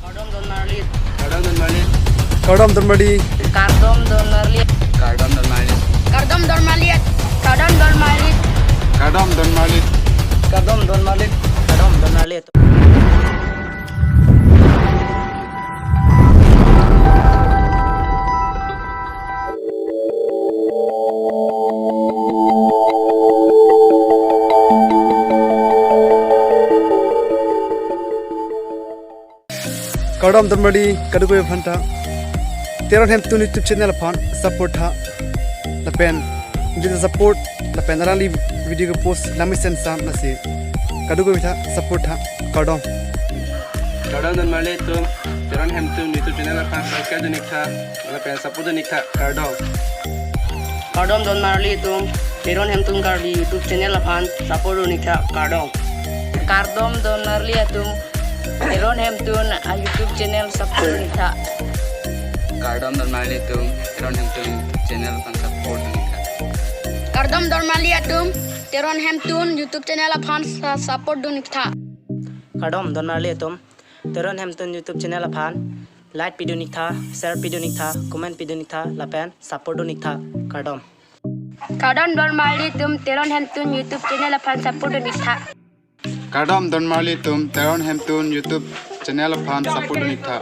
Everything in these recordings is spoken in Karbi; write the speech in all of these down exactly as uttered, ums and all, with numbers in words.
Kardom don marli. Kardom don marli. Kardom don marli. Kardom don marli. Kardom don marli. Kardom don marli. Kardom don marli. Kardom don marli. Kardom don marli. Kardom don marli kadokave aphanta. Teron Hemtun YouTube channel aphan support tha. Lapen jita support lapen alangli video ke post langmesen sam lasi kadokave tha support tha. Kardom. Kardom don marli atum, Teron Hemtun YouTube channel aphan subscribe dun-ik tha, lapen support dun-ik tha. Kardom. Kardom don marli atum, Teron Hemtun Karbi YouTube channel aphan support dun-ik tha. Kardom. Kardom don marli atum, Teron Hemtun a YouTube channel support dun-ik tha. Kardom don marli atum, Teron Hemtun channel aphan support dun-ik tha. Kardom don marli atum, Teron Hemtun YouTube channel aphan sa- support dun-ik tha. Kardom don marli atum, Teron Hemtun YouTube channel aphan like pidun-ik tha, share pidun-ik tha, comment pidun-ik tha, lapen support dun-ik tha. Kardom. Kardom don marli atum, Teron Hemtun YouTube channel aphan support dun-ik tha. Kardom don marli atum, Teron Hemtun YouTube channel aphan support dun-ik tha.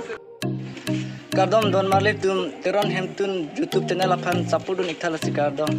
Kardom don marli atum, Teron Hemtun YouTube channel aphan support dun-ik tha lasi kardom.